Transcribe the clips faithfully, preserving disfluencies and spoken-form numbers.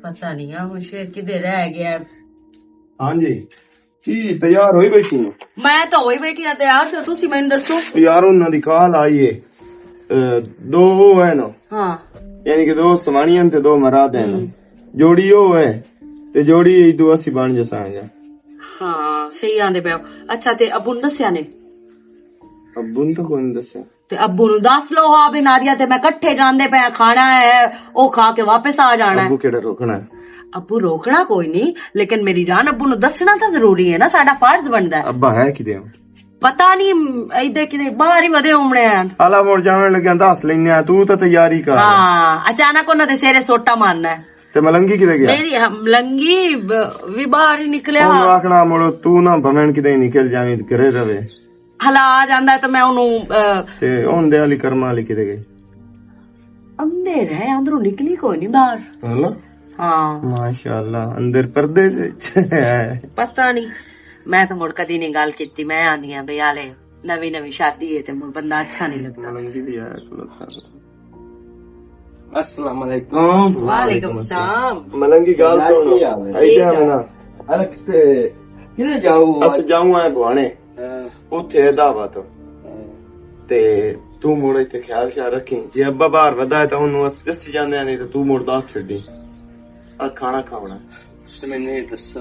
پتہ نہیں آ ہن شیر کدے رہ گیا۔ ہاں جی، کی تیار ہوئی بیٹھی ہوں؟ میں تو ہوئی بیٹھی ہاں تیار، سو تسی مینوں دسو۔ یار، انہاں دی کال آئی ہے، اے، دو وہ ہے نا، ہاں۔ یعنی کہ دو سوانیاں تے دو مراد ہیں نا۔ ہم۔ جوڑی وہ ہے، تے جوڑی دو اسی بن جساں گا۔ ہاں، صحیح آندے پے ہو۔ اچھا، تے ابو نوں دسیا نے؟ ابو نوں تو کوئی نہیں دسیا۔ تے ابو نوں دس لو، ہاں، بناریا تے میں کٹھے جاندے پے آں، کھانا ہے، او کھا کے واپس آ جانا ہے۔ ابو کیڑا روکنا ہے؟ ابو روکنا کوئی نہیں، لیکن میری جان، ابو نوں دسنا تاں ضروری ہے نا، ساڈا فرض بندا ہے۔ ابا ہے کدے؟ پتہ نہیں، ایدے کدے باہر ہی ودے ہونے ہیں۔ آلا مڑ جاون لگا دس لینے آ، تو تے تیاری کر۔ ہاں، اچانک انہاں دے سیرے سوٹا مارنا ہے۔ تے ملنگی کدے گیا؟ میری، ہاں، ملنگی ب-، وی باہر ہی نکلیا۔ انہوں آکھنا مڑو تو نہ بھمن کدے نکل جاویں، گھرے رہے۔ ہلا آ جاندا ہے تے میں اونوں، اہ، تے اون دے والی کرما والی کدے گئی؟ اندر ہے، اندروں نکلی کوئی نہیں باہر۔ ہاں؟ ہاں۔ ماشاءاللہ، اندر پردے وچ ہے۔ پتہ نہیں، میں تو مڑ کدی نہیں گل کیتی۔ میں آندی ہاں بھئی، آلے نوی نوی شادی ہے تے مڑ بندہ اچھا نہیں لگدا۔ ملنگی بھی آیا کھلوتا۔ السلام علیکم۔ وعلیکم السلام۔ ملنگی گل سنو۔ کی حال ہے؟ ایدے ٹھیک ہے۔ ارے کتے، کدھر جاؤ؟ اس جاؤں ہے بوانے۔ ہاں۔ اوتھے ہے دعوت۔ ہاں۔ تے تو مڑ ایتھے خیال شیال رکھیں۔ جے ابا باہر ودا ہے تاں اونوں اس دسی جاندے ہیں، نہیں تاں تو مڑ دس چھڈی۔ آ کھانا کھاونا۔ تساں مینوں اے دسو،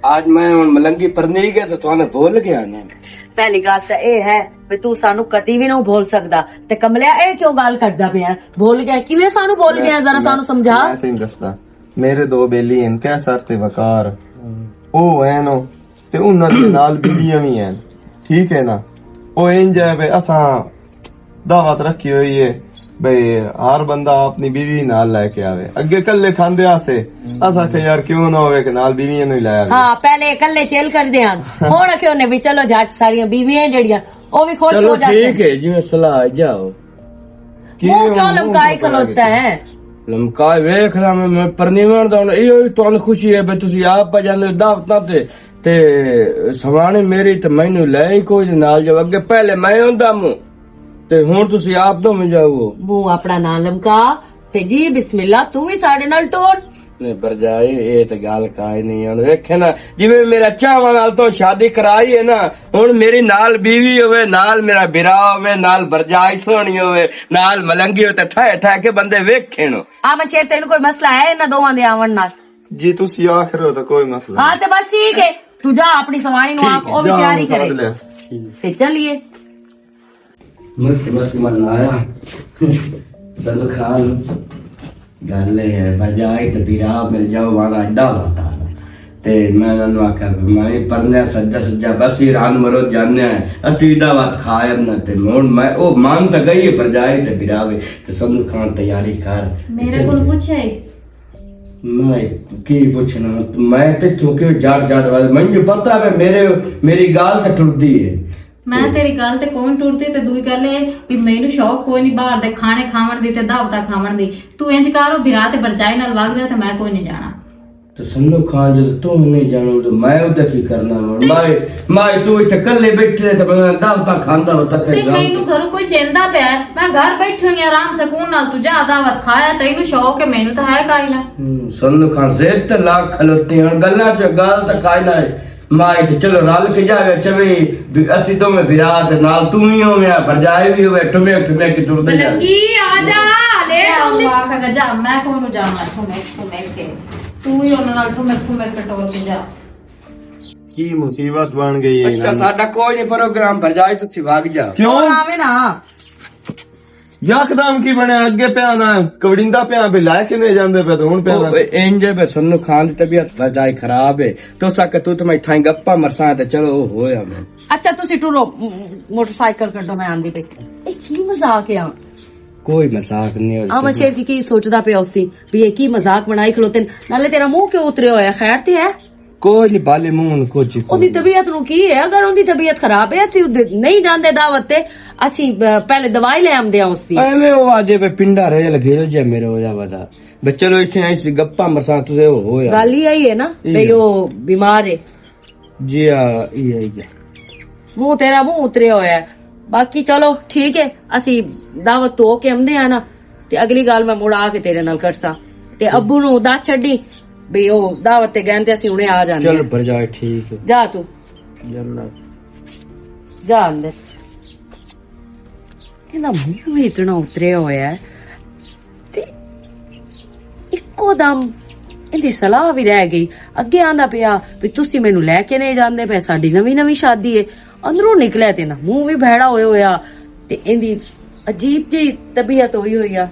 اج میں ہن ملنگی پرنی گیا تے تہاڈے بھول گیا نا۔ پہلی گل تے اے ہے کہ تو سانو کدی وی نہ بھول سکدا۔ تے کملیا، اے کیوں گل کردا پیا ہے؟ بھول گیا؟ کیویں سانو بھول گیا؟ ذرا سانو سمجھا۔ میں تینوں دسدا، میرے دو بیلی ہن، قیصر تے وقار۔ او ہن او، تے انہاں دے نال بیویاں وی ہن۔ ٹھیک ہے نا؟ او انج ہے بے اساں دعوت رکھی ہوئی ہے بھئی ہر بندہ اپنی بیوی نال لے کے آوے۔ اگے کلے کھاندے آسے، اساں کہ یار کیوں نہ ہوئے کہ نال بیویاں نوں ہی لے آوے۔ ہاں، پہلے کلے چل کردے ہن، ہن کہ انہیں بھی چلو جٹ ساریاں بیویاں جڑیاں، او بھی خوش ہو جاندے۔ ٹھیک ہے، جویں صلاح جاؤ۔ کی منہ کیوں لمکائے کھلوتا ہے؟ لمکائے ویکھ رہا میں، میں پرنیوان دا ہن ایہو ہی تہانوں خوشی ہے بھئی تسی آپ پہ جاندے دعوتاں تے، تے سوانے میری تے مینوں لے ہی کوئی نال جاؤ۔ اگے پہلے میں ہوندا موں۔ تے ہن تسی آپ دوویں جاؤ۔ منہ اپنا نہ لمکا۔ تے جی بسم اللہ، تو وی ساڈے نال ٹور۔ نہیں، برجائی، اے تے گل کائی نہیں۔ ہن ویکھے نا، جویں میرا چاواں نال تو شادی کرائی ہے نا، ہن میری نال بیوی ہوے، نال میرا برا ہوے، نال برجائی سونی ہوے، نال ملنگی ہوے، تے ٹھائے ٹھائے کے بندے ویکھن۔ آ منشیر، تینوں کوئی مسئلہ ہے انہاں دوواں دے آون نال؟ جی، تسی آخر ہو تے کوئی مسئلہ ہاں، نہیں۔ تے بس ٹھیک ہے۔ تو جا اپنی سوانی نوں ٹھیک آکھ، ہے، او بھی جا، تیاری ہم کرے۔ سمجھ لیا۔ تے چلیے۔ مس، مس من آیا۔ دل خان، گل اے ہے، بجائے تے بیرا مل جاؤ، وانا اڈا وقت آ۔ تے میں انہاں نوں آکھیا، میں پرنے سجا سجا بس ہی ران مرو جانے ہیں، اسی اڈا وقت کھایا نہ۔ تے ہن میں، او مان تے گئی ہے، پر جائے تے بیرا وے۔ تے سندو خان تیاری کر۔ میرے کول پوچھے؟ میں کی پوچھنا، میں تے چونکہ جڑ جڑ والے، مینوں پتہ ہے میرے، میری گال تے ٹردی ہے۔ میں تیری گل تے کوئی ٹردی، تے دوئی گل اے بھی مینوں شوق کوئی نہیں باہر دے کھانے کھاون دی تے دعوتاں کھاون دی۔ تو انج کر، او بھرا تے بھرجائی نال وگ جا، تے میں کوئی نہیں جانا۔ تے سنو خان، جے تو نہیں جانا تو میں اودا کی کرنا وا؟ تے مائے، مائے تو اتھے کلے بیٹھے تے بندہ دعوتاں کھاندا ہو تے تے گل مینوں گھروں کوئی چیندا پیا ہے، میں گھر بیٹھی ہوئی آرام سکون نال، تو جا دعوت کھایا، تینوں شوق ہے، مینوں تو ہے کائلا۔ ہوں، سنو خان زید تے لاکھ کھلوتے ہیں، گلاں چ گل تے کائلا ہے۔ مائی تے چلو رل کے جاوے چوے، بھی اسی دوویں بھرا تے نال توں وی ہوویں، بھرجائی وی ہووے، ٹھمے ٹھمے کے ٹردے جاوے۔ ملنگی، آ جا، لیٹ جا، ہوندی۔ آ کے جا، میں کون نوں جانا، ٹھمے ٹھمے کے۔ تو وی انہاں نال ٹھمے ٹھمے کے ٹور کے جا۔ کی مصیبت بن گئی ہے اچھا، انہاں دی۔ ساڈا کوئی نہیں پروگرام، بھرجائی تسی بھاگ جا۔ کیوں؟ اور آوے نا۔ یکدم کی بنیا؟ اگے پیا نا، کوڑیندا پیا، بھی لے کے نہیں جاندے پے، تے ہن پیا او، نا۔ اے، انج اے، بے سنو خان دی طبیعت بجائی خراب ہے۔ تو سا کہ تو تے میں تھائیں گپا مرساں تے چلو، او ہویا میں۔ اچھا، تسی ٹرو، م-، موٹر سائیکل کڈو، میں آندی پئی۔ اے کی مذاق ہے؟ کوئی مذاق نہیں ہے۔ آ مچھیر کی، کی سوچدا پیا اسی، بھی اے کی مذاق بنائی کھلوتے ہیں؟ نالے تیرا منہ کیوں اتریا ہویا؟ خیر تے ہے؟ کوئی نہیں، بالے منہ نوں کچھ ہی اوندی کوئی۔ طبیعت نوں کی ہے؟ اگر اوندی طبیعت خراب ہے، اسی اوندے نہیں جاندے دعوت تے، اسی، آ، پہلے دوائی لے آمدے ہاں اس دی۔ ایویں او آ جے بے پنڈا رہے لگے جے میرے ہویا ودا۔ بے چلو اتھے آئی سی گپا مرساں تسے ہو ہویا۔ گل ہی آئی ہے نا، بے او بیمار ہے۔ جی ہاں، یہ آئی ہے۔ منہ تیرا منہ اتریا ہویا ہے۔ باقی چلو ٹھیک ہے، اسی دعوت تو ہو کے آمدے ہاں نا، تے اگلی گل میں مڑ آ کے تیرے نال کرساں۔ تے ابو نوں ادا چھڈی، بھئی او دعوت تے گئے تے اسی ہنے آ جاندے چل ہیں۔ بھرجائے، ٹھیک ہے۔ جا تو۔ جنت۔ جا اندر۔ کہندا منہ بھی اتنا اتریا ہویا ہے۔ تے اکو دم ایندی صلاح بھی رہ گئی۔ اگے آندا پیا بھی تسی مینوں لے کے نہیں جاندے پے، ساڈی نویں نویں شادی ہے۔ اندروں نکلیا تے نا منہ بھی بھیڑا ہویا ہویا۔ تے ایندی عجیب جی طبیعت ہوئی ہوئی آ۔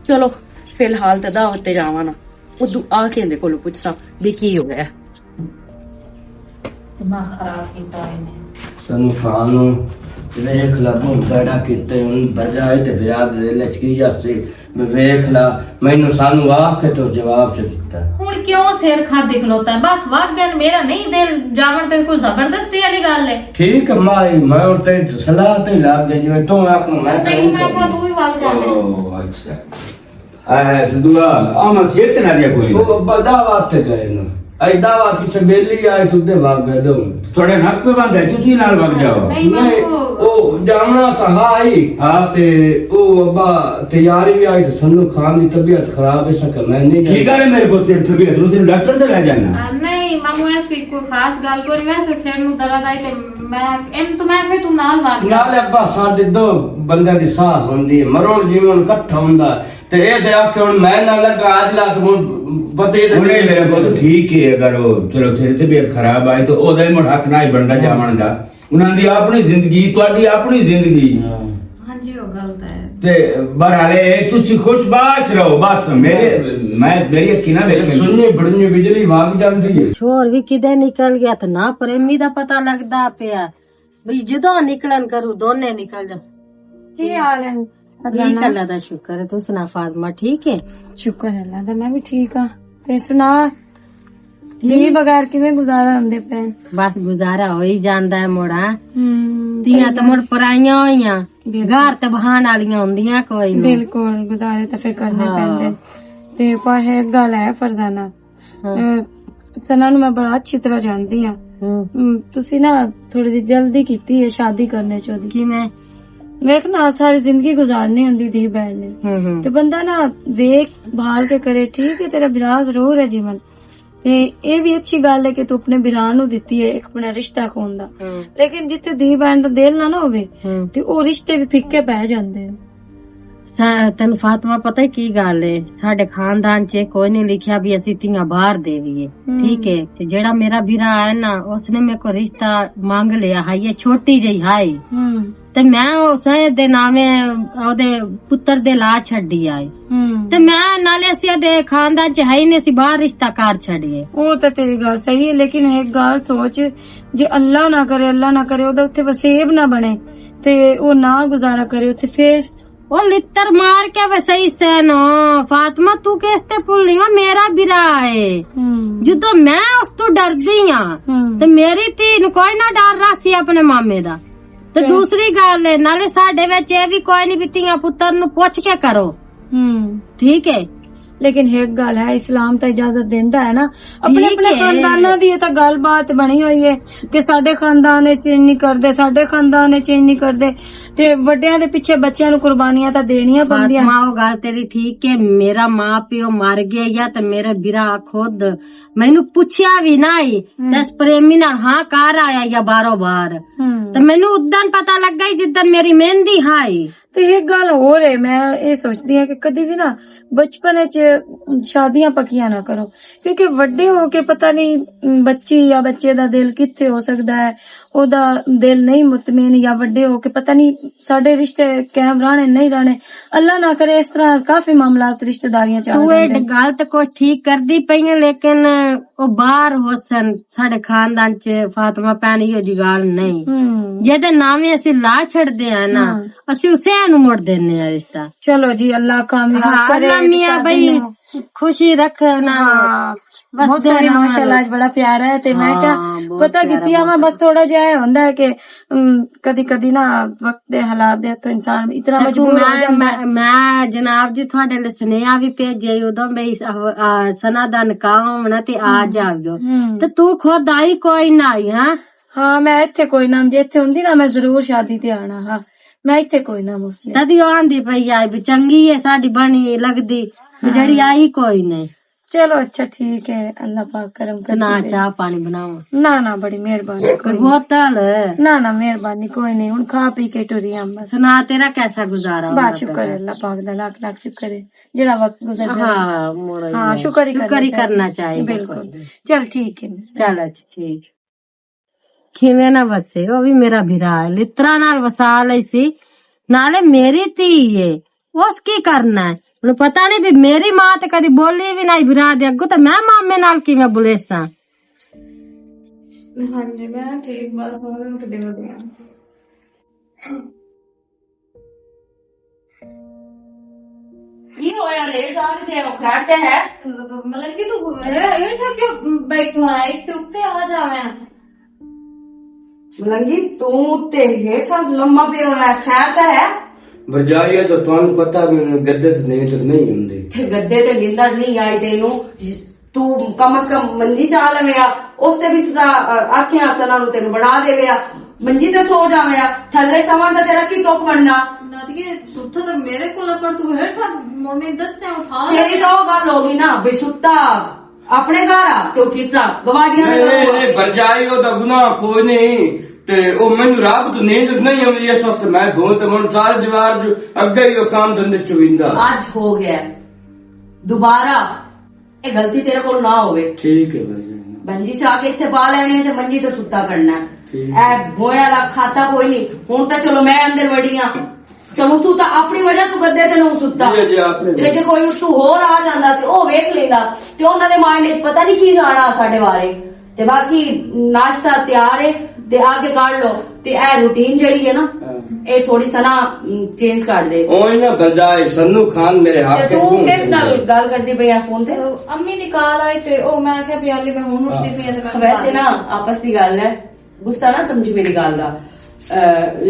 چلو، فی الحال تے دعوت تے جاواں نا، ادو آ کے ایندے کولوں پوچھساں بھی کی ہویا۔ دماغ خراب کیتا ہوئے نے۔ سنو خان نو ویکھ لا، بہت بڑا کیتا ہے، ہن بجائے تے براد دے لچکی جاسی۔ میں ویکھ لا، مینوں سانو آکھ کے تو جواب چ دتا۔ ہن کیوں سر کھادے کھلوتا ہے؟ بس وگ گن، میرا نہیں دل جاون تے کوئی زبردستی والی گل ہے۔ ٹھیک ہے مائی، میں ہن تے صلاح تے لگ گئی، جویں تو آکھ میں نہیں، میں کو تو ہی وگ جانا۔ او، اچھا۔ اے، تے دعا، آمد سیر تے نہ رہیا کوئی۔ او ابا دعوت تے گئے نا۔ اے دعوت کی سبیلی آئے تو دے وگ گئے دو۔ تھوڑے نک پہ بند ہے، تسی نال وگ جاؤ۔ نہیں، نہیں، بابو۔ او جامنا سہائی۔ ہاں۔ تے او ابا تیاری بھی آئی تے سنو خان دی طبیعت خراب ہے، سکا میں نہیں کی جانا۔ گل ہے میرے پتر، طبیعت نو تینوں ڈاکٹر تے لے جانا۔ آ، نہیں، مامو ایسی کوئی خاص گل کوئی نہیں، ویسے سر نو درد آئی تے میں، ایم تو میں کہ تم نال وگ جا۔ نال ابا ساڈے دو بندے دی ساس ہوندی ہے، مرون جیون اکٹھا ہوندا ہے۔ تے اے تے آکھے ہن میں نہ لگا، اج لا تے ہن پتے تے انہیں میرے پتر ٹھیک ہے، اگر وہ، چلو، تیری طبیعت خراب آئی تو او دا ہی مڑ حق نہ ہی بندا جاون دا۔ انہاں دی اپنی زندگی، تہاڈی اپنی زندگی۔ ہاں۔ ہاں جی، وہ گل تے ہے۔ تے بہرحال اے تسی خوش باش رہو، بس میرے، میں، میری اکھی نہ ایک ویکھن۔ سنی بڑنی بجلی واگ جاندی ہے۔ چھوڑ بھی کدے نکل گیا تے نہ پریمی دا پتہ لگدا پیا۔ بھئی جدوں نکلن کروں، دونے نکل جا۔ کی حال ہے؟ ٹھیک، اللہ دا شکر ہے۔ توں سنا فاطمہ، ٹھیک ہے؟ شکر ہے اللہ دا، میں بھی ٹھیک ہاں۔ تے سنا، ٹھیک۔ دی بغیر کیویں گزارا ہوندے پے؟ بس گزارا ہو ہی جاندا ہے موڑا۔ ہم، تیاں صحیح تو گل۔ مڑ پرائیاں ہوئیاں۔ بالکل۔ گھر تے بہان والیاں ہوندیاں کوئی نہیں۔ بالکل، گزارے تے پھر کرنے ہاں۔ پیندے۔ تے پر ایک گل ہے فرزانہ، ہاں۔ اے، سنا نوں میں بڑا اچھی طرح جانتی ہاں۔ ہوں۔ ہم، تسی نا تھوڑی جی جلدی کیتی ہے شادی کرنے چ اودی۔ کیویں؟ ویکھ نا، ساری زندگی گزارنی ہوندی دھی بہن نے۔ ہوں، ہوں۔ تے بندہ نا ویکھ بھال کے کرے، ٹھیک ہے، تیرا بھرا ضرور ہے جیون۔ تے اے بھی اچھی گل ہے کہ تو اپنے بھرا نوں دتی ہے ایک اپنا رشتہ خون دا۔ ہوں۔ لیکن جتھے دھی بہن دا دل نہ، نہ ہوے، ہوں۔ تے او رشتے بھی پھکے پے جاندے نے۔ سا-، تینوں فاطمہ پتہ ہے کی گل ہے؟ ساڈے خاندان چ کوئی نہیں لکھیا بھی اسی تیاں باہر دے ویے۔ ہم۔ ٹھیک ہے؟ تے جیڑا میرا بھرا ہے نا، اس نے میرے کو رشتہ مانگ لیا ہے، یہ چھوٹی جئی ہے۔ ہم۔ تے میں اس دے نامے، اودے پتر دے لا چھڈی آئے۔ ہم۔ تے میں نالے اسی دے خاندان چ ہے ہی نہیں، اسی باہر رشتہ کار چھڈیے۔ او تے تیری گل صحیح ہے، لیکن ایک گل سوچ، جے اللہ نہ کرے، اللہ نہ کرے، اودے اتھے وسیب نہ بنے، تے او نہ گزارا کرے اتھے، پھر؟ او لتر مار کے وسائی سین۔ فاطمہ، تو کس تے بھلی ہاں؟ میرا برا ہے۔ ہم۔ جدوں میں اس تو ڈردی ہاں، ہم۔ تے میری تھی نو کوئی نہ ڈر رہا سی اپنے مامے دا۔ تے چل۔ دوسری گل ہے، نالے ساڈے وچ اے وی کوئی نہیں بھی تیاں پتر نو پوچھ کے کرو۔ ہم۔ ٹھیک ہے؟ لیکن ایک گل ہے، اسلام تے اجازت دیندا ہے نا، اپنے، ٹھیک اپنے ہے۔ خانداناں دی اے تاں گل بات بنی ہوئی ہے کہ ساڈے خاندان وچ انج نہیں کردے، ساڈے خاندان وچ انج نہیں کردے، تے وڈیاں دے پیچھے بچیاں نوں قربانیاں تاں دینیاں پوندیاں۔ فاطمہ، او گل تیری ٹھیک ہے، میرا ماں پیو مر گیا یا تے میرا برا خود مینوں پوچھیا وی نہ ہی، ہم۔ تے اس پریمی نال ہاں کر آیا یا بارو بار۔ ہم۔ تے مینوں ادن پتہ لگا ہی جدن میری مہندی ہائی۔ تے ایک گل ہور ہے، میں اے سوچدی ہاں کہ کدی وی نا بچپن وچ شادیاں پکیاں نہ کرو، کیونکہ وڈے ہو کے پتہ نہیں بچی یا بچے دا دل کتھے ہو سکدا ہے، او دا دل نہیں مطمئن، یا وڈے ہو کے پتہ نہیں ساڈے رشتے قائم رہنے نہیں رہنے۔ اللہ نہ کرے، اس طرح کافی معاملات رشتہ داریاں چ آ تو اے جاندے۔ گل تے کچھ ٹھیک کردی پئی ہے، لیکن او باہر حسن ساڈے خاندان چ فاطمہ پہن ایہو جی گل نہیں۔ ہم۔ جے تے ناویں اسی لا چھڑدے ہیں نا، ہاں۔ اسی اسے نو مڑ دینے ہیں رشتہ۔ چلو جی، اللہ کامیاب ہاں، کرے، اللہ میاں شادی بھائی نو۔ خوشی رکھنا۔ ہاں۔ بس بہت سوہنی، ماشاءاللہ، اج بڑا پیارا ہے۔ تے میں کیا ہاں، بہت پتہ پیارا، کیتی آ، میں بہت بس تھوڑا جہا اے ہوندا ہے کہ، ام، کدی کدی نا وقت دے حالات دے تو انسان اتنا سچو مجبور ہو میں، جاندا ہے۔ میں، میں جناب جی تھوڑے لئی سنیہا بھی بھیجیا سی، ادوں بھئی، آ، سنا دا نکاح ہونا تے آ ہم۔ جاؤ۔ ہم۔ تے تو خود آئی کوئی نہ آئی، ہاں؟ ہاں، میں ایتھے کوئی نہ، جے ایتھے ہوندی نا، میں ضرور شادی تے آنا، ہاں۔ میں ایتھے کوئی نہ مسلم۔ تدی آندی پئی آئی بھی چنگی ہے، ساڈی بنی لگدی۔ جڑی آئی کوئی نہیں۔ چلو اچھا ٹھیک ہے، اللہ پاک کرم کر سنا۔ چاہ پانی بناواں؟ نہ نہ، بڑی مہربانی، کوئی نہیں۔ بوتل؟ نہ نہ، مہربانی کوئی نہیں، ہن کھا پی کے ٹری ہم بس۔ سنا، تیرا کیسا گزارا ہوندا؟ بس شکر ہے اللہ پاک دا، لاکھ لاکھ شکر ہے، جڑا وقت گزر جائے۔ ہاں، شکر ہی کرنا چاہیے۔ بالکل۔ چل ٹھیک ہے۔ چل اچھا ٹھیک۔ کھیویں نہ وسے، او وی میرا بھرا ہے، لترا نال وسا لئی سی، نالے میری تھی ہے، اس کی کرنا ہے؟ انہوں پتہ نہیں بھی میری ماں تے کدی بولی بھی نہیں بھرا دے اگوں، تے میں مامے نال کیویں بولیساں؟ ہاں جی، میں ٹھیک، بس ہن اٹھ دے ودیاں۔ کی ہویا؟ لیٹ آ گئے ہو، خیر تے ہے؟ مطلب کہ تو ہے، ہے تھا کہ بیٹھو آئے سے اتے آ جاویں۔ ملنگی، تو تے ہیٹھ لمبا پیا ہونا ہے، خیر تے ہے؟ بھرجائی ہے تو تانوں پتہ بھی گدے تے نیند نہیں ہوندی۔ تے گدے تے نیندر نہیں آئی تینوں؟ تو کم از کم منجی چا لویا، اس تے بھی سدا، آکھیاں سنا نو تینوں بنا دے ویا، منجی تے سو جا ویا، تھلے سوان دا تیرا کی توک بننا؟ ناتیے ستا تے میرے کول، پر تو ہیٹھا مونی دسیا اٹھا تیری لے۔ تو گل ہو گئی نا، بھی ستا اپنے گھر آ تے اٹھی ترا گواڈیاں دے نہیں، گھر نہیں، آ۔ بھرجائی او دا گناہ کوئی نہیں، تے او مینوں رب تو نیند نہیں آوندی، اس واسطے میں دھوئیں تے من سارے دیوار جو اگے ہی او کام دھندے چویندا۔ اج ہو گیا ہے۔ دوبارہ اے غلطی تیرے کول نہ ہووے۔ ٹھیک ہے بھائی جان۔ منجی چا کے اتھے پا لینی ہے تے منجی تے ستا کرنا ہے۔ ٹھیک۔ اے بویا لا کھاتا کوئی نہیں۔ ہن تاں چلو میں اندر وڑی ہاں۔ چلو تو تاں اپنی وجہ تو گدے تے نہ ستا۔ جی، جی، آپ نے تے جے کوئی اس تو ہور آ جاندا تے او ویکھ لیندا تے انہاں دے مائنڈ وچ پتہ نہیں کی جانا ساڈے بارے۔ تے باقی ناشتہ تیار ہے، تے آ کے کر لو۔ تے اے روٹین جڑی ہے نا، ہاں۔ اے تھوڑی سا نا، م، چینج کر دے۔ اوئے نا بجائے سنو خان میرے حق تے تو کس نال گل کردی پئی ہے فون تے؟ امی دی کال آئی تے او میں کہیا بھی علی میں ہن اٹھدی پئی ہاں تے ویسے نا آپس دی گل ہے، غصہ نہ سمجھی میری گل دا۔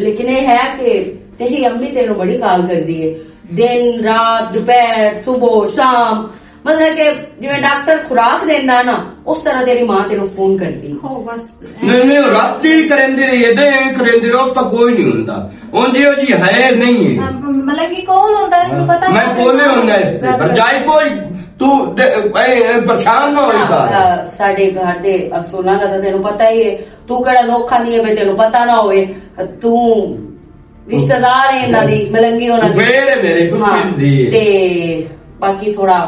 لیکن اے ہے کہ تیری امی تینوں بڑی کال کردی ہے، دن رات دوپہر صبح شام، مطلب کہ جویں ڈاکٹر خوراک دیندا ہے نا، اس طرح تیری ماں تینوں فون کردی۔ ہو بس۔ نہیں، نہیں، او رات دی وی کریندی رہی ہے، دے ایویں کریندی رہی، اس دا کوئی نہیں ہوندا۔ اون جی، او جی ہے نہیں ہے۔ مطلب کہ کون ہوندا اس نوں پتہ میں نہیں۔ بولے ہوندا اس تے، پر جائی کوئی، تو دے، اے، اے، پریشان نہ ہوئی بار۔ ساڈے گھر دے اصولاں دا تاں تینوں پتہ ہی ہے، تو کہڑا نوکھا نہیں ہے، بے تینوں پتہ نہ ہوئے، تو رشتہ دار ہے انہاں دی، ملنگی انہاں دی۔ میرے، میرے تو ہاں، پھر دی۔ تے باقی تھوڑا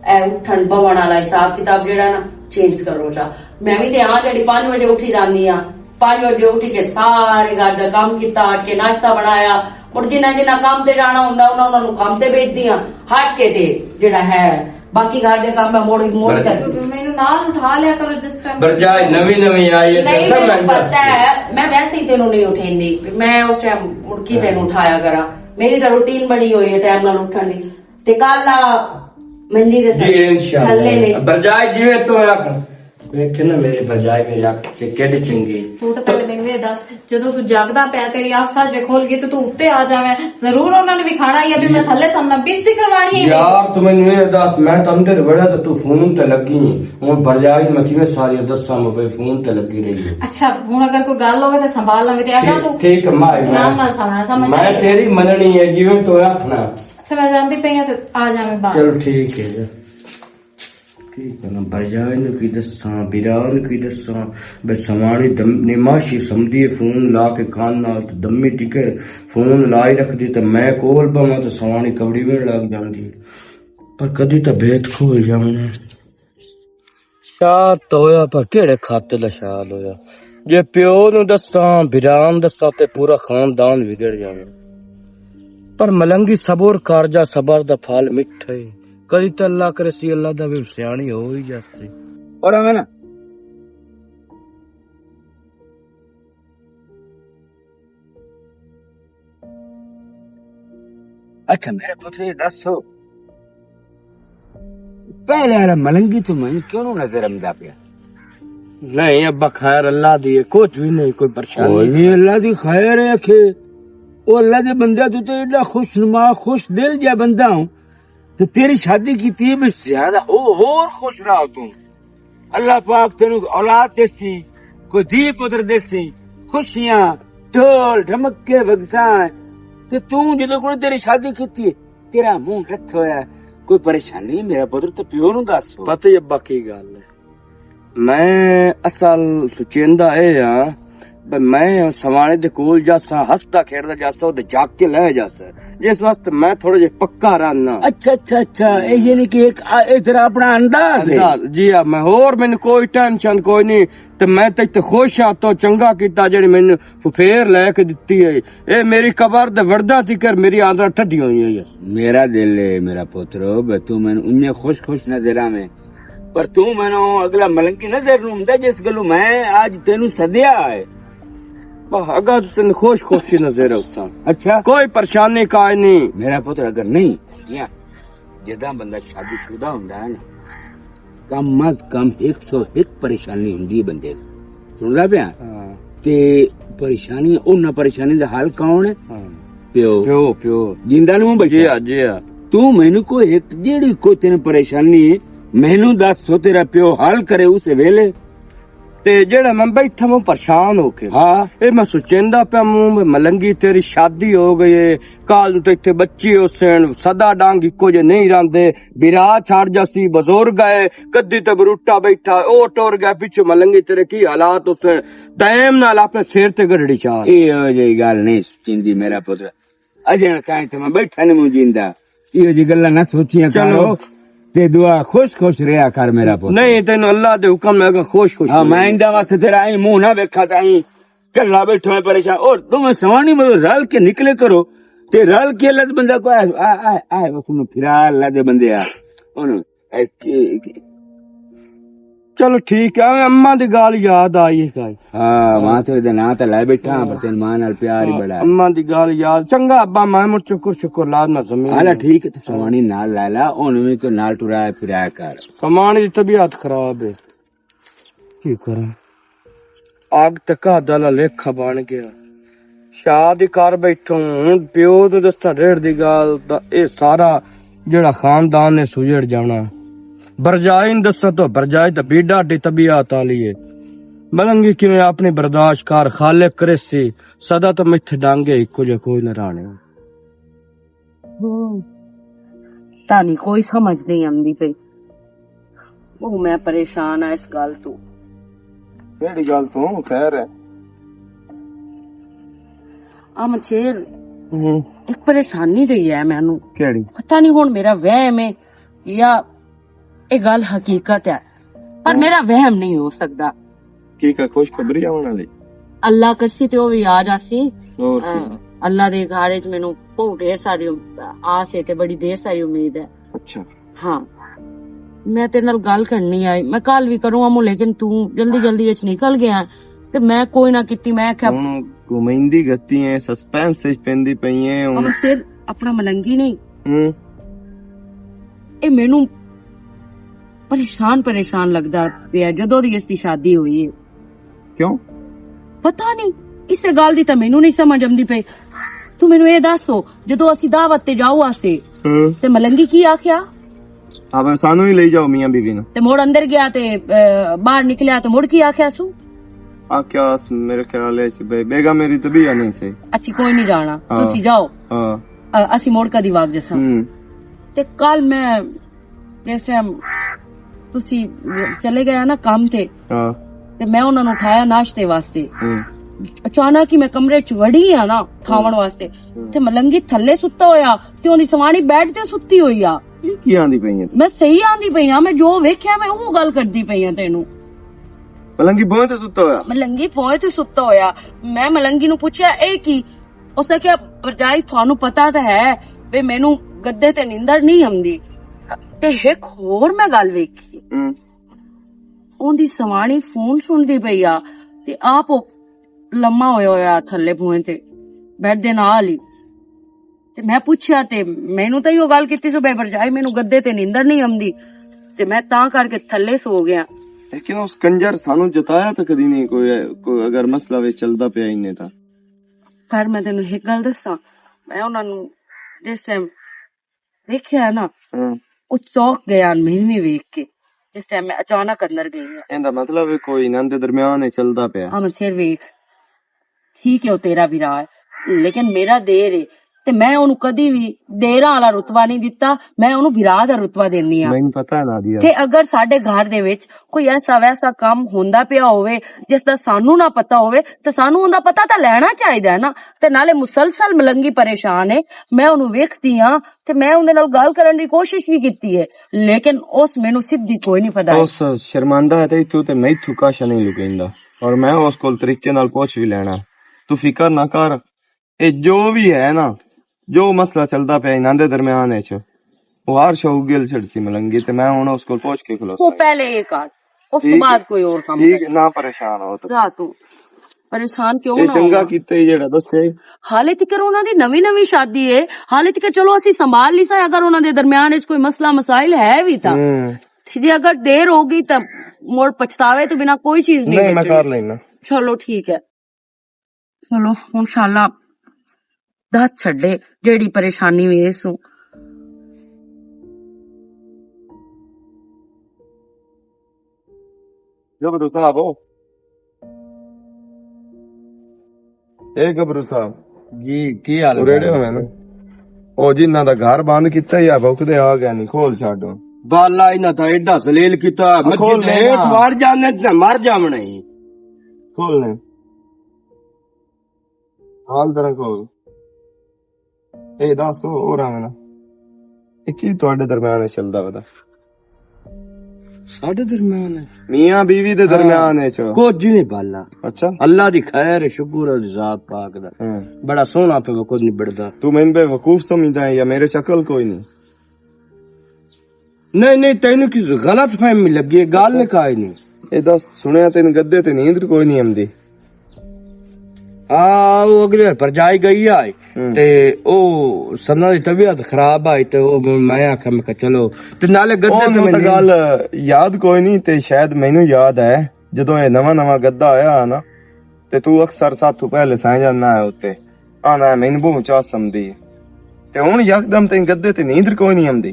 اے اٹھن بہن والا حساب کتاب جڑا نا، چینج کرو جا۔ میں بھی تے ہاں جڑی پانچ بجے اٹھی جاندی ہاں، پانچ بجے اٹھ کے سارے گھر دا کام کیتا، اٹھ کے ناشتہ بنایا، اور جنہاں جنہاں کام تے جانا ہوندا، انہاں انہاں نوں کام تے بھیج دیاں، ہٹ کے تے جڑا ہے باقی گھر دے کام میں موڑ موڑ کر۔ مینوں نال اٹھا لیا کرو جس ٹائم۔ پر جائے نویں نویں آئی ہے، نہیں، سب مینوں پتہ ہے، میں ویسے ہی تینوں نہیں اٹھیندی، میں اس ٹائم اٹھ کے تینوں اٹھایا کراں۔ میری تاں روٹین بنی ہوئی ہے ٹائم نال اٹھن دی۔ تے کل آ منڈی دے جی، انشاءاللہ۔ تھلے نے۔ پر جائے جیویں تو آکھ۔ ویکھے نا میرے بجائے میری اکھ تے کیڈی چنگی۔ تو تے پہلے مینوں اے دس، جدوں تو جاگدا پیا، تیری اکھ ساجے کھول گئی تے تو اتے آ جاویں، ضرور انہاں نے وکھانا ہی ابھی میں تھلے سمنا بس دی کروانی ہے۔ یار، تو مینوں اے دس، میں تے اندر وڑا تے تو فون تے لگی۔ ہن بجائے میں کیویں ساری دساں، میں بھئی فون تے لگی رہی ہے۔ اچھا، ہن اگر کوئی گل ہوے تے سنبھال لوے تے اگا تو ٹھیک ہے، میں، نال نال سمنا سمجھ میں تیری مننی ہے، جیویں تو آکھنا۔ اچھا، میں جاندی پئی ہاں تے آ جاویں باہر۔ چلو ٹھیک ہے۔ کی کرنا، بھرجائی نوں کی دساں، بیران کی دساں، بے سوانی دم-، نماشی سمدی ہے، فون لا کے کان نال تے دمی ٹکر، فون لائی رکھ دی تے میں کول بواں تے سوانی کبڑی وین لگ جاندی ہے۔ پر کدی تے بھید کھول جاونا۔ شاد تو ہویا، پر کیڑے کھاتے دا شاد ہویا؟ جے پیو نوں دساں، بیران دساں تے پورا خاندان وگڑ جاونا۔ پر ملنگی صبر کر جا، صبر دا پھل مٹھا ہے۔ کدی تے اللہ کرے سی، اللہ دا بھی سیانی ہو ہی جاسی۔ اور ہمیں نا۔ اچھا، میرے پتر، یہ دس ہو، پہلے والا ملنگی تو میں کیوں نظر آندا پیا؟ نہیں ابا، خیر اللہ دی ہے، کچھ بھی نہیں، کوئی پریشانی کوئی نہیں۔ نہیں، اللہ دی خیر ہے کہ وہ اللہ دے بندے تو تے ایڈا خوش نما، خوش دل جا بندہ ہوں، تے تیری شادی کیتی ہے، میں زیادہ او ہور خوش رہا تو۔ اللہ پاک تینوں اولاد دیسی، کوئی دھی پتر دیسی، خوشیاں، ڈھول ڈھمکے وگساں۔ تے توں جدوں کوئی تیری شادی کیتی ہے، تیرا منہ رت ہویا ہے، کوئی پریشانی میرا پتر تے پیو نوں دس۔ پتہ ہی ابا کی گل ہے، میں اصل سوچیندا اے ہاں، بے میں سوانے دے کول جاساں، ہسدا کھیڈدا جاساں، او تے جاگ کے لے جاساں۔ جس واسطے میں تھوڑا جہا پکا رہنا۔ اچھا، اچھا، اچھا، اے یعنی کہ ایک، آ، اے تیرا اپنا انداز ہے۔ انداز، جی ہاں، میں ہور مینوں کوئی ٹینشن کوئی نہیں۔ تے میں تے اتھے خوش ہاں، تو چنگا کیتا جڑی مینوں فیر لے کے دتی ہے۔ اے میری قبر دے ورداں تکر میری آندراں ٹھڈیاں ہوئی ہوئی ہے۔ میرا دل ہے، میرا پتر، بے تو مینوں انہیں خوش خوش نظر آویں۔ پر تو مینوں اگلا ملنگی نظر نوں ہوندا جس گلوں میں آج تینوں سدیا ہے۔ واہ، اگا تو تینوں خوش خوش ہی نظر ہے اس طرح۔ اچھا۔ کوئی پریشانی کائے نہیں۔ میرا پتر اگر نہیں، جیاں جداں بندہ شادی شدہ ہوندا ہے نا، کم از کم ایک سو ایک پریشانی ہوندی ہے بندے نوں۔ سندا پیا؟ ہاں۔ تے پریشانی، انہاں پریشانی دا حل کون ہے؟ ہاں۔ پیو۔ پیو، پیو۔ جیندا نوں بچا۔ جی ہاں، جی ہاں۔ تو مینوں کوئی ایک جیڑی کوئی تینوں پریشانی ہے، مینوں دس، سو تیرا پیو حل کرے اسے ویلے۔ تے جیڑا میں بیٹھا میں پریشان ہو کے۔ ہاں۔ اے میں سوچیندا پیا میں ملنگی تیری شادی ہو گئی ہے، کال نوں تے اتھے بچی ہو سین، سدا ڈانگ اکو جے نہیں راندے، بیرا چھاڑ جاسی، بزرگ آئے، کدی تے بروٹا بیٹھا، او ٹور گیا، پیچھے ملنگی تیرے کی حالات ہو سین، ٹائم نال اپنے سیر تے گڑڑی چار۔ اے ہو جی گل نہیں سوچیندی میرا پتر۔ اجے تائیں تے میں بیٹھا نہیں موں جیندا۔ ایہو جی گلاں نہ سوچیاں چلو۔ کرو۔ تے دعا خوش خوش رہیا کر میرا پتر۔ نہیں، تینوں اللہ دے حکم میں اگاں خوش خوش ہاں، میں رہنا۔ ایندا واسطے تیرا ایں منہ نہ ویکھاں تے ایں کلا بیٹھا میں پریشان۔ اور توں میں سوانی مطلب رل کے نکلے کرو۔ تے رل کے اللہ دے بندہ کو آئے، آئے، آئے، آئے، اس نوں پھرا اللہ دے بندے آ۔ انہوں اے کی، کی۔ چلو ٹھیک ہے، اماں دی گل یاد آئی ہے۔ ہاں، ماں تیرے دے ناں تے لے بیٹھا ہاں، پر تین ماں نال پیار ہی بڑا ہے۔ اماں دی گل یاد، چنگا ابا، میں مڑ چکر شکر لا نہ زمین۔ آلا ٹھیک ہے، تے سوانی نال لے لا، ہن وی تو نال ٹرایا پھرایا کر۔ سوانی دی طبیعت خراب ہے، کی کراں؟ اگ تے گھر دا لکھا بن گیا۔ شاد ہی کر بیٹھوں، ہن پیو نوں دساں ریڑھ دی گل، تاں اے سارا جڑا خاندان نے سجڑ جانا۔ برجائی نوں دساں تاں برجائی تاں بی ڈاڈی طبیعت آلی ہے۔ ملنگی کیویں اپنی برداشت کر، خالق کرے سی، سدا تاں میں اتھے ڈانگے ہکو جے کوئی نہ رانے۔ ہوں۔ تانی کوئی سمجھ نہیں آندی پئی۔ او میں پریشان آں اس گل تو۔ کیڑی گل تو؟ خیر ہے؟ آ مچھیر، ہوں۔ ایک پریشانی جئی ہے مینوں۔ کیڑی؟ پتہ نہیں ہن میرا وہم ہے یا اے گل حقیقت ہے، پر ہوں۔ میرا وہم نہیں ہو سکدا۔ کی کا خوشخبری آون والی؟ اللہ کرسی تے او وی آ جاسی۔ اور کی؟ آ، اللہ دے گھر وچ مینوں بہت ڈھیر ساری ام-، آس ہے تے بڑی ڈھیر ساری امید ہے۔ اچھا۔ ہاں۔ میں تیرے نال گل کرنی آئی۔ میں کل وی کروں امو، لیکن تو جلدی جلدی وچ نکل گیا۔ تے میں کوئی نہ کیتی، میں آکھیا ہن گھمائندی گھتی ہے، سسپینس وچ پیندی پئی ہے ہن۔ امن سر اپنا ملنگی نہیں۔ ہوں۔ اے مینوں پریشان پریشان لگدا پیا جدوں دی اس دی شادی ہوئی ہے۔ کیوں؟ پتہ نہیں، اسے گل دی تے مینوں نہیں سمجھ آندی پئی۔ تو مینوں اے دس ہو، جدوں اسی دعوت تے جاؤ آسے، ہاں۔ تے ملنگی کی آکھیا؟ آپ سانو ہی لے جاؤ میاں بیوی نو۔ تے مڑ اندر گیا تے، اے، باہر نکلیا تے مڑ کی آکھیا سو؟ آکھیا س-، میرے خیال ہے س-، بے-، بیگا میری طبیعت نہیں سی۔ اسی کوئی نہیں جانا، ہاں۔ تسی جاؤ۔ ہاں۔ اے، اسی مڑ کدی واگ جساں۔ ہوں۔ تے کل میں جس ٹائم تسی چلے گئے نا کام تے، ہاں۔ تے میں انہاں نوں اٹھایا ناشتے واسطے۔ ہوں۔ اچانک ہی میں کمرے چ وڑی آ نا، اٹھاون ہوں۔ واسطے۔ ہوں۔ تے ملنگی تھلے ستا ہویا، تے اوندی سوانی بیڈ تے ستی ہوئی آ۔ یہ کی آندی پئی ہے؟ میں صحیح آندی پئی آ، میں جو ویکھیا میں او گل کردی پئی آ تینوں۔ ملنگی بھوئیں تے ستا ہویا؟ ملنگی بھوئیں تے ستا ہویا۔ میں ملنگی نوں پوچھیا، "اے کی؟" اس نے کہا، "بھرجائی، تھانوں پتہ تے ہے وے مینوں گدے تے نیندر نہیں آندی۔" تے ہک ہور میں گل ویکھی۔ ہوں۔ اوندی سوانی فون سنتی پئی آ تے آپ او لما ہویا ہویا تھلے بھوئیں تے، بیڈ دے نال ہی۔ تے میں پوچھیا تے مینوں تاں ایہو گل کیتی سو، "بے بھرجائی، مینوں گدے تے نیندر نہیں آندی۔" تے میں تاں کر کے تھلے سو گیا۔ لیکن اس کنجر سانوں جتایا تاں کدی نہیں کوئی، کوئی اگر مسئلہ وچ چلدا پیا انہیں تاں۔ پر میں تینوں ایک گل دساں، میں انہاں نوں جس ٹائم ویکھیا نا، ہاں۔ او چونک گیا مینوں وی ویکھ کے، جس ٹائم میں اچانک اندر گئی ہاں۔ ایندا مطلب ہے کوئی انہاں دے درمیان ہی چلدا پیا۔ ہاں، میں پھر ویکھ، ٹھیک ہے، او تیرا بھرا ہے، لیکن میرا دیر ہے، تے میں اونوں کدی وی دیراں والا رتبہ نہیں دتا۔ میں اونوں بھرا دا رتبہ دینی آں۔ مینوں پتہ ہے نادیا۔ تے اگر ساڈے گھر دے وچ کوئی ایسا ویسا کم ہوندا پیا ہووے جس دا سانوں نہ پتہ ہووے، تے سانوں اوندا پتہ تاں لینا چاہیدا ہے نا۔ تے نالے مسلسل ملنگی پریشان ہے، میں اونوں ویکھدی ہاں تے میں اوندے نال گل کرن دی کوشش وی کیتی ہے، لیکن اس مینوں سدھی کوئی نہیں پتا۔ اس شرمندہ ہے تے اتھوں تے میں اتھوں کاشا نہیں لکیندا، اور میں اس کول طریقے نال پوچھ وی لینا۔ تو فکر نہ کر، اے جو وی ہے نا، جو مسئلہ چلدا پیا انہاں دے درمیان وچ، او ہر شو گل چھڑسی ملنگی، تے میں ہن اس کول پوچھ کے کھلوتا۔ وہ پہلے یہ کر، اس کے بعد کوئی اور کام ٹھیک کر۔ نہ پریشان ہو تو۔ جا تو۔ پریشان کیوں اے نہ چنگا ہونا؟ کیتے جیڑا دسے۔ حالے تک انہاں دی نویں نویں شادی ہے، حالے تک چلو اسی سنبھال لی سا، اگر انہاں دے درمیان وچ کوئی مسئلہ مسائل ہے وی تاں۔ ہوں۔ جی اگر دیر ہو گئی تاں مڑ پچھتاوے تو بنا کوئی چیز نہیں نہیں، میں بچنی۔ کر لینا۔ چلو ٹھیک ہے۔ چلو، انشاءاللہ، دس چھڈے، جیڑی پریشانی وی ایسوں۔ گبرو صاحب ہو؟ اے گبرو صاحب؟ جی، کی حال ہے؟ اریڑے ہوئے نا۔ او جی، انہاں دا گھر بند کیتا یا بھوک دے آ گئے نہیں، کھول چھڈو۔ بالا انہاں دا ایڈا ذلیل کیتا، ہاں، کھول مسجد لے ہیٹھ نا۔ مار جانے تے مر جاونا ہی۔ کھول لے۔ حال طرح کھول۔ اے دس، او، او رہا نا۔ اے کی تواڈے درمیان وچ چلدا پیا؟ ساڈے درمیان وچ؟ میاں بیوی دے درمیان وچ۔ کچھ نہیں بالا۔ اچھا۔ اللہ دی خیر ہے، شکر ہے ذات پاک دا۔ ہاں۔ بڑا سوہنا پہ کچھ نہیں بڑدا۔ تو میں بے وقوف سمجھدا ہے یا میرے چ عقل کوئی نہیں؟ نہیں، نہیں، تینوں کی غلط فہمی لگی ہے، گل کائے نہیں۔ اے دس، سنیا تین گدے تے نیند کوئی نہیں آمدی؟ آ، او اگلے پر جائی گئی آئے۔ ہوں۔ تے او سنا دی طبیعت خراب آئی تے او میں آکھیا، میں کہا، "چلو۔" تے نالے گدے تے اونوں میں تے نیند گل یاد کوئی نہیں، تے شاید مینوں یاد ہے، جدوں اے نواں نواں گدا آیا نا، تے تو اکثر ساتھ تو پہلے سائیں جان نہ آئے ہوتے۔ آنا ہے، مینوں بہت چاہ سمدی ہے۔ تے ہن یکدم تیں گدے تے نیندر کوئی نہیں آمدی۔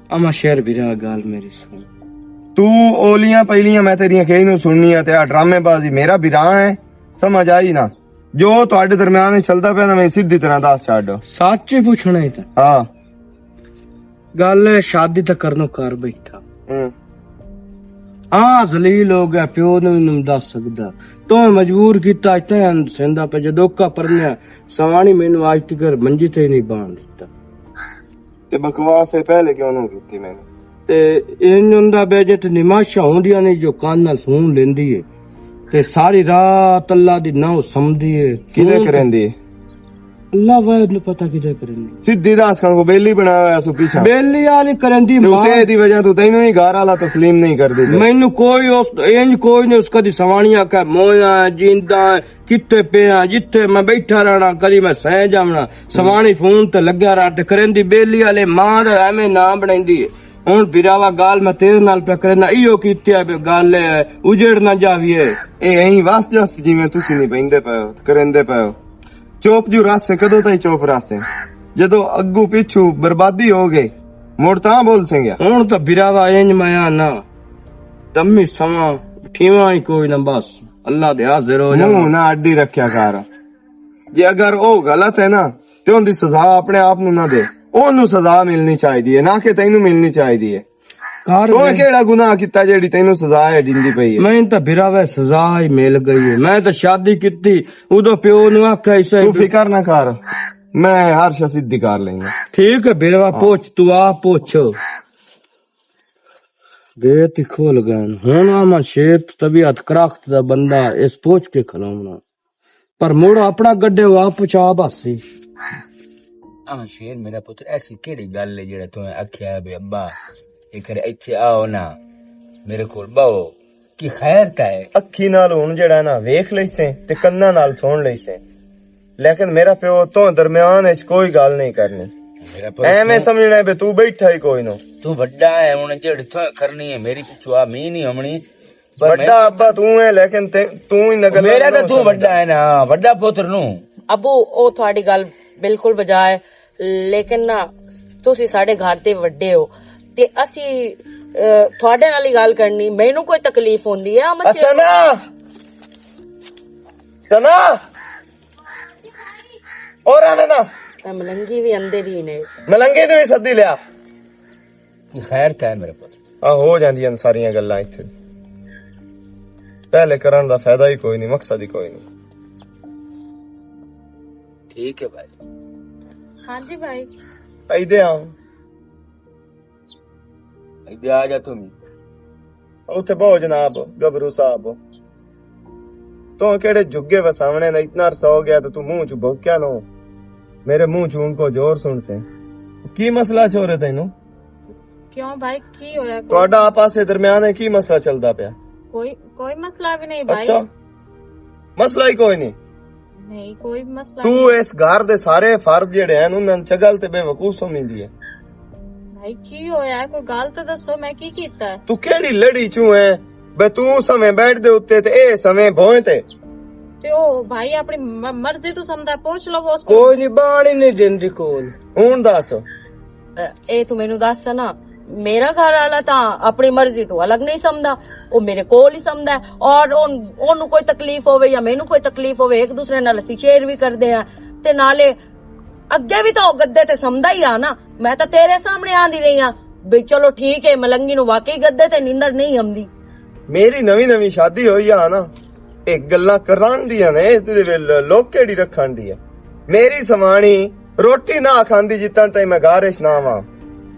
اما شیر بھرا، گل میری سن۔ تو اولیاں پہلیاں میں تیریاں کہیں نوں سننی ہے، تے آ ڈرامے بازی میرا بھرا ہے، سمجھ آئی نا؟ جو تواڈے درمیان وچ چلدا پیا نا، میں سیدھی طرح دس چھڈ۔ سچ ہی پوچھنا ہے تے؟ ہاں۔ گل ہے، شادی تے کرنو کر بیٹھا۔ ہوں۔ ہاں، ذلیل ہو گیا، پیو نوں وی نہیں دس سکدا۔ تو مجبور کیتا، اج تاں سیندا پہ جدوکا پرنیا، سوانی مینوں اج تک منجی تے نہیں بان دیتا۔ تے بکواس ہے، پہلے کیوں نہ کیتی میں نے؟ تے این ہوندا بے جے تے نماشاں ہوندیاں نے جو کان نال سون لیندی ہے۔ تے ساری رات اللہ دی ناں سمدی ہے۔ کدے کریندی ہے؟ اللہ واحد نو پتہ کدے کریندی۔ سیدھی داس خان کو بیلی بنایا ہویا سو پیچھا۔ بیلی والی کریندی تے ماں۔ اسے دی وجہ تو تینوں ہی گھر والا تسلیم نہیں کر دیتا۔ مینوں کوئی اس، انج کوئی نہیں اس کدی سوانیاں کہ مویا جیندا کتے پیا، جتھے میں بیٹھا رہنا، کدی میں سہ جاونا، سوانی فون تے لگیا رہا، تے کریندی بیلی والے ماں دا ایویں نام بنائندی ہے۔ ہن بھراوا گال میں تیرے نال پیا کرنا، ایہو کیتی ہے، گال اے اجڑ نہ جاویے۔ اے ایں وس جس جویں تسی نہیں پیندے پے ہو، کریندے پے ہو۔ چوپ جو رس ہے، کدوں تائیں چوپ رس ہے؟ جدوں اگوں پچھوں بربادی ہو گئی، مڑ تاں بول سیں گیا۔ ہن تاں بھراوا انج میں آ نہ، تمی سواں، ٹھیواں ہی کوئی نہ بس۔ اللہ دے حاضر ہو جاواں۔ منہ نہ اڈی رکھیا کر۔ جے اگر او غلط ہے نا، تے اون دی سزا اپنے آپ نو نہ دے۔ اون نو سزا ملنی چاہیدی ہے، نہ کہ تینوں ملنی چاہیدی ہے۔ کر تو گئے۔ کیڑا گناہ کیتا جیڑی تینوں سزا ہے دیندی پئی ہے؟ میں تاں بھرا وے سزا ہی مل گئی ہے۔ میں تاں شادی کیتی، اودوں پیو نو آکھیا اس تو فکر نہ کر، میں ہر شے سدھی کر لینا۔ ٹھیک ہے بھرا، ہاں۔ پوچھ، تو آ پوچھ۔ بے تے کھول گئے۔ ہن آ میں شیر تے طبیعت کرخت دا بندہ اس پوچھ کے کھلونا۔ پر مڑ اپنا گڈے ہوا پچا باسی۔ آ شیر میرا پتر، ایسی کیڑی گل ہے جیڑا توں آکھیا ہے بے ابا، اے کرے ایتھے آؤ نا، میرے کول باؤ، کی خیر تا ہے؟ اکھی نال ہن جیڑا نا ویکھ لئی سے تے کناں نال سن لئی سے، لیکن میرا پیو تو درمیان وچ کوئی گل نہیں کرنی۔ میرا پتر ایویں تو سمجھنا ہے بے تو بیٹھا ہی کوئی نو۔ تو وڈا ہے، ہن جیڑی تو کرنی ہے میری پچھوا می نہیں ہمنی۔ پر میں وڈا ابا تو ہے، لیکن تے-، تو ہی نہ گلاں میرا نہ تو تو سمجھدا۔ وڈا ہے نا، وڈا پتر نو۔ ابو، او تھوڑی گل بالکل بجا ہے، لیکن نا، تسی ساڈے گھر دے وڈے ہو، تے اسی، اے، تھوڑے نال ہی گل کرنی، مینوں کوئی تکلیف ہوندی ہے؟ ہم اچھا نا، سنا۔ اور ایویں نہ۔ اے ملنگی وی اندے دی نے۔ ملنگی نوں وی سدی لیا۔ خیر تے ہے میرے پتر۔ آ، ہو جاندیاں ساریاں گلاں اتھے۔ پہلے کرن دا فائدہ ہی کوئی نہیں، مقصد ہی کوئی نہیں۔ ٹھیک ہے بھائی۔ ہاں جی بھائی۔ ایدے آ۔ ایدے آ جا تم۔ اتھے بہو جناب، گبرو صاحب۔ تو کہڑے جھگے وساونے نے، اتنا عرصہ ہو گیا تو تو منہ چ بھوکیا نو۔ میرے منہ چ ان کو زور سن سے۔ کی مسئلہ چھوڑے تینوں؟ کیوں بھائی، کی ہویا؟ کوئی تہاڈا آپس دے درمیان ہے، کی مسئلہ چلدا پیا؟ کوئی، کوئی مسئلہ بھی نہیں بھائی۔ اچھا، مسئلہ ہی کوئی نہیں۔ نہیں، کوئی مسئلہ تو نہیں۔ اس گھر دے سارے فرد جڑے ہیں، انہاں نوں چگل تے بے وقوف سمجھدی ہے۔ بھائی، کی ہویا ہے؟ کوئی گل تے دسو، میں کی کیتا ہے؟ تو کیڑی لڑی چوں ہے؟ بے تو سویں بیٹھ دے اُتے تے اے سویں بھوئیں تے۔ تے او بھائی اپنی م-، مرضی تو سمدا، پوچھ لو اس کو۔ کوئی نہیں، بانی نہیں دیندی کول۔ ہن دس۔ اے، اے تو مینوں دس نا، میرا گھر والا تاں اپنی مرضی تو الگ نہیں سمدا، او میرے کول ہی سمدا ہے۔ اور اون-، اونوں کوئی تکلیف ہووے یا مینوں کوئی تکلیف ہووے، ایک دوسرے نال اسی شیئر بھی کردے ہیں۔ تے نالے اگے بھی تاں او گدے تے سمدا ہی آ نا۔ میں تاں تیرے سامنے آندی رہی ہاں بھئی، چلو ٹھیک ہے، ملنگی نوں واقعی گدے تے نیندر نہیں آمدی۔ میری نویں نویں شادی ہوئی آ نا، اے گلاں کران دیاں نے، اے تے ویل لوک کیڑی رکھن دی ہے۔ میری سوانی روٹی نہ کھاندی جتن تائیں میں گارش نہ آواں۔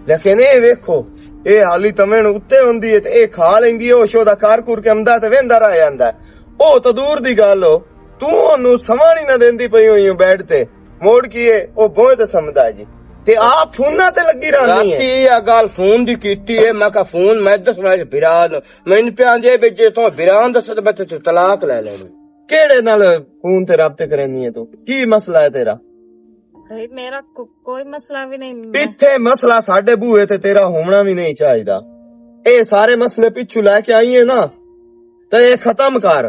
لیکن اے ویکھو، اے حالی تمن اُتے ہوندی ہے تے اے کھا لیندی ہے، او شو دا کار کر کے امدا تے ویندا رہ جاندا ہے۔ او تاں دور دی گل ہو، تو اونوں سوانی نہ دیندی پئی ہوئی ہوں بیڈ تے۔ موڑ کی ہے، او بہت سمجھدا ہے جی۔ تے آپ فوناں تے لگی رہنی ہے۔ راتی یہ گل فون دی کیتی ہے، میں کہا فون میں دسنا ہے برا نوں۔ میں ان پہ آندے بھی جے تو برا دسے تے میں تے طلاق لے لینا۔ کیڑے نال فون تے رابطے کرنی ہے تو؟ کی مسئلہ ہے تیرا؟ بھائی، میرا کو-، کوئی مسئلہ بھی نہیں۔ میں اتھے مسئلہ ساڈے بوئے تے تیرا ہونا بھی نہیں چاہیدا۔ اے سارے مسئلے پچھو لے کے آئی ہے نا، تے اے ختم کر۔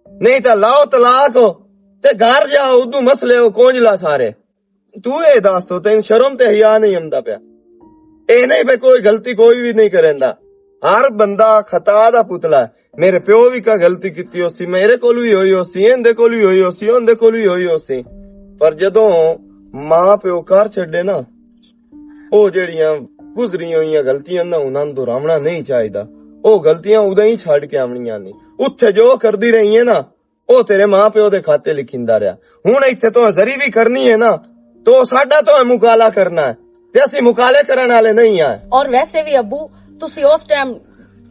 نہیں تاں لاؤ طلاق، تے گھر جا، ادوں مسئلے او کونج لا سارے۔ تو اے دس تو تین شرم تے حیا نہیں آمدا پیا؟ اے نہیں پہ کوئی غلطی کوئی بھی نہیں کریندا۔ ہر بندہ خطا دا پتلا ہے۔ میرے پیو بھی کا غلطی کیتی ہو سی، میرے کول بھی ہوئی ہو سی، ایندے کول بھی ہوئی ہو سی، اوندے کول بھی ہوئی ہو سی۔ پر جدوں ماں پیو کر چھڈے نا، او جڑیاں گزریاں ہوئیاں غلطیاں نا، انہاں نوں دہراونا نہیں چاہیدا۔ او غلطیاں اداں ہی چھڈ کے آونیاں نے۔ اتھے جو کردی رہی ہے نا، او تیرے ماں پیو دے کھاتے لکھیندا رہیا۔ ہن ایتھے تو ذری بھی کرنی ہے نا، تو ساڈا تو مقالہ کرنا ہے، تے اسی مقالے کرن والے نہیں آئے۔ اور ویسے بھی ابو، تسی اس ٹائم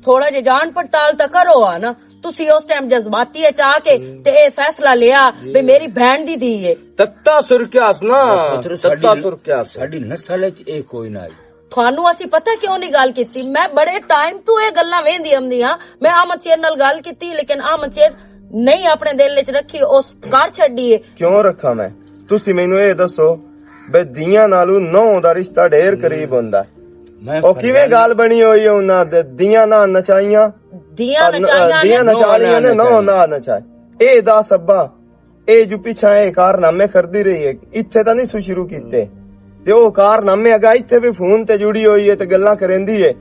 تھوڑا جے جان پڑتال تاں کرو آ نا، تسی اس ٹائم جذباتی اچ آ کے تے اے فیصلہ لیا بھی میری بہن دی دھی ہے۔ تتا سرکیاس نا، تتا سرکیاس۔ ساڈی نسل اچ اے کوئی نہ آئی۔ تھانوں اسی پتہ کیوں نہیں گل کیتی؟ میں بڑے ٹائم تو اے گلاں ویندی آمدی ہاں۔ میں احمد شیر نال گل کیتی، لیکن احمد شیر نہیں اپنے دل وچ رکھی، اس کر چھڈی ہے۔ کیوں رکھاں میں؟ تسی مینوں اے دسو، بے دیاں نالوں نو دا رشتہ ڈھیر قریب ہوندا ہے۔ او کیویں گل بنی ہوئی ہے انہاں دے؟ دیاں نہ نچائیاں، دیاں نچائیاں نے نو نہ نچائے۔ اے دا سبا اے جو پیچھے اے کارنامے کردی رہی ہے، اتھے تاں نہیں سو شروع کیتے۔ تے او کارنامے اگا اتھے بھی فون تے جڑی ہوئی ہے تے گلاں کریندی ہے۔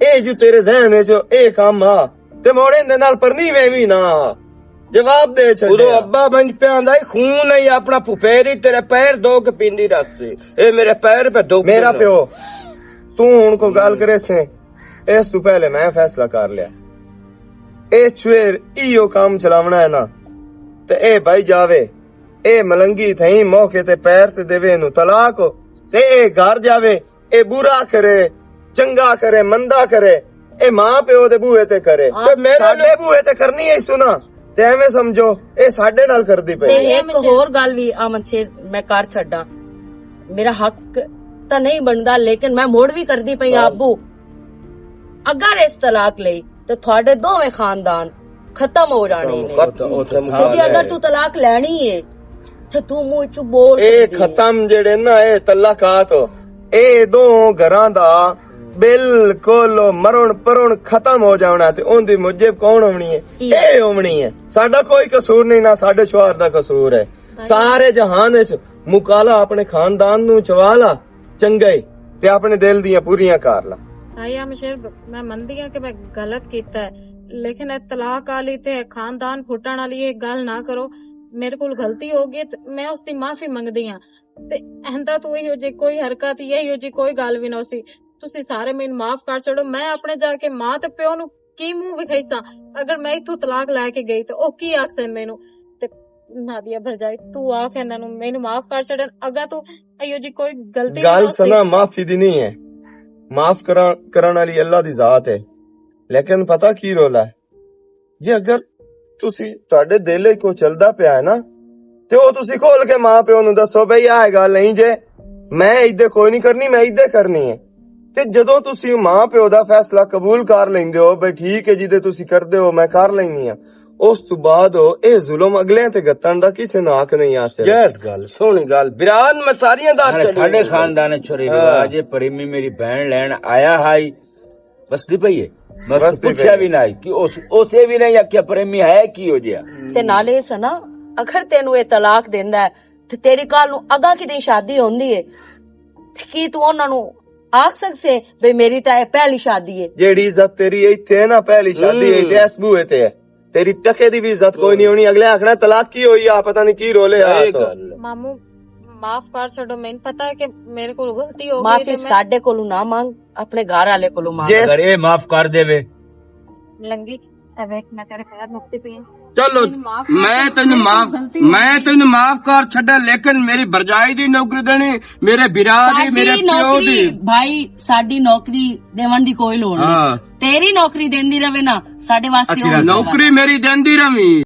اے جو تیرے ذہن وچ اے کام آ، تے موڑے دے نال پرنی وے وی نہ آ۔ جواب دے چھڈیا۔ ابا بن پیا آندا، "خون نہیں اپنا پھپھیری، تیرے پیر دو کے پیندی رس سے۔ اے میرے پیر پہ دو۔" میرا پیو، تو ہن کو گل کرے سے، اس تو پہلے میں فیصلہ کر لیا۔ اس چھوئے ایہو کام چلاونا ہے نا، تے اے بھائی جاوے، اے ملنگی تھیں موقع تے پیر تے دیوے نو طلاق، تے اے گھر جاوے، اے برا کرے، چنگا کرے، مندا کرے، اے ماں پیو دے بوئے تے کرے۔ تے میرے ساڈے بوئے تے کرنی ہے سنا، تے ایویں سمجھو، اے ساڈے نال کردی پئی۔ تے ایک ہور گل وی آمن شیر میں کر چھڈاں، میرا حق تاں نہیں بندا، لیکن میں مڑ وی کردی پئی آں ابو۔ اگر اس طلاق لئی تے تھوڑے دوویں خاندان ختم ہو جانے نے۔ تے جے اگر تو طلاق لینی ہے تے تو منہ چ بول اے سکدی ہے۔ ختم جڑے نا، اے طلاقات، اے دو گھراں دا بالکل مرن پرن ختم ہو جاونا۔ تے اون دی موجب کون ہونی ہے؟ اے ہونی ہے۔ ساڈا کوئی قصور نہیں، نہ ساڈے شوہر دا قصور ہے۔ سارے جہان وچ مکالا اپنے خاندان نو چوالا۔ چنگا ہے، تے اپنے دل دیاں پوریاں کر لا۔ بھائی امشیر، میں مندی ہاں کہ میں غلط کیتا ہے، لیکن اے طلاق والی تے خاندان پھٹن والی اے گل نہ کرو۔ میرے کول غلطی ہو گئی تے میں اس دی معافی منگدی ہاں۔ تے ایندا تو ایہو جی کوئی حرکت یا ایہو جی کوئی گل وی نہ ہوسی۔ تسی سارے مینوں معاف کر چھوڑو۔ میں اپنے جا کے ماں تے پیو نوں کی منہ وکھائی ساں؟ اگر میں اتھوں طلاق لے کے گئی تے او کی آکھسن مینوں؟ تے نادیہ بھرجائی، تو آکھ انہاں نوں مینوں معاف کر چھوڑن۔ اگاں تو ایہو جی کوئی غلطی نہ گل ہوسی۔ سنا معافی دی نہیں ہے، معاف کرن کرن والی اللہ دی ذات ہے۔ لیکن پتہ کی رولا ہے؟ جے اگر تسی تہاڈے دل وچ کوئی چلدا پیا ہے نا، تے او تسی کھول کے ماں پیو نوں دسو، بھئی آہ گل نہیں جے، میں ایدے کوئی نہیں کرنی، میں ایدے کرنی ہے۔ تے جدوں تسی ماں پیو دا فیصلہ قبول کر لیندے ہو، بھئی ٹھیک ہے جی، تے تسی کردے ہو، میں کر لینی ہاں، اس تو بعد او اے ظلم اگلے تے گتن دا کسے ناک نہیں آ سکدا۔ یس گل سونی گل، بران میں ساریاں دا چلی ساڈے گئی۔ خاندان چھوڑی ہاں۔ رواج ہے، پریمی میری بہن لین آیا ہائی، بس دی پئی ہے۔ بس بس دی پئی پچھیا ہے۔ بھی نہ کہ اس اسے بھی نہیں آکھیا پریمی ہے کی ہو جیا۔ تے نالے سنا، اگر تینوں اے طلاق دیندا ہے تے تیری کال نوں اگاں کدی شادی ہوندی ہے تے کی تو انہاں نوں آکھ سکسے بھئی میری تاں اے پہلی شادی ہے؟ جیڑی عزت تیری ایتھے ہے نا، پہلی شادی ہے، ہم۔ تے اس بوئے تے ہے۔ تیری ٹکے دی بھی عزت کوئی نہیں ہونی۔ اگلے آکھنا طلاق کی ہوئی آ، پتہ نہیں کی رولے آ۔ صحیح سو۔ گل۔ مامو، معاف کر چھڈو، مینوں پتہ ہے کہ میرے کول غلطی ہو گئی معافی تے میں ساڈے کولوں نہ مانگ، اپنے گھر والے کولوں مانگ۔ جس اگر اے معاف کر دے وے۔ لنگی، اے ویکھ میں تیرے پیر مکتی پئی ہاں۔ چلو، مینوں معاف کر میں دے، تینوں میرے معاف، کول غلطی ہو میں گئی۔ تینوں معاف کر چھڈا، لیکن میری برجائی دی نوکری دینی، میرے برا دی، ساڈی میرے پیو نوکری، دی۔ بھائی، ساڈی نوکری دیون دی کوئی لوڑ نہیں۔ ہاں۔ تیری نوکری دیندی رہے نا، ساڈے واسطے اچھا، اور نوکری میری دیندی رہی۔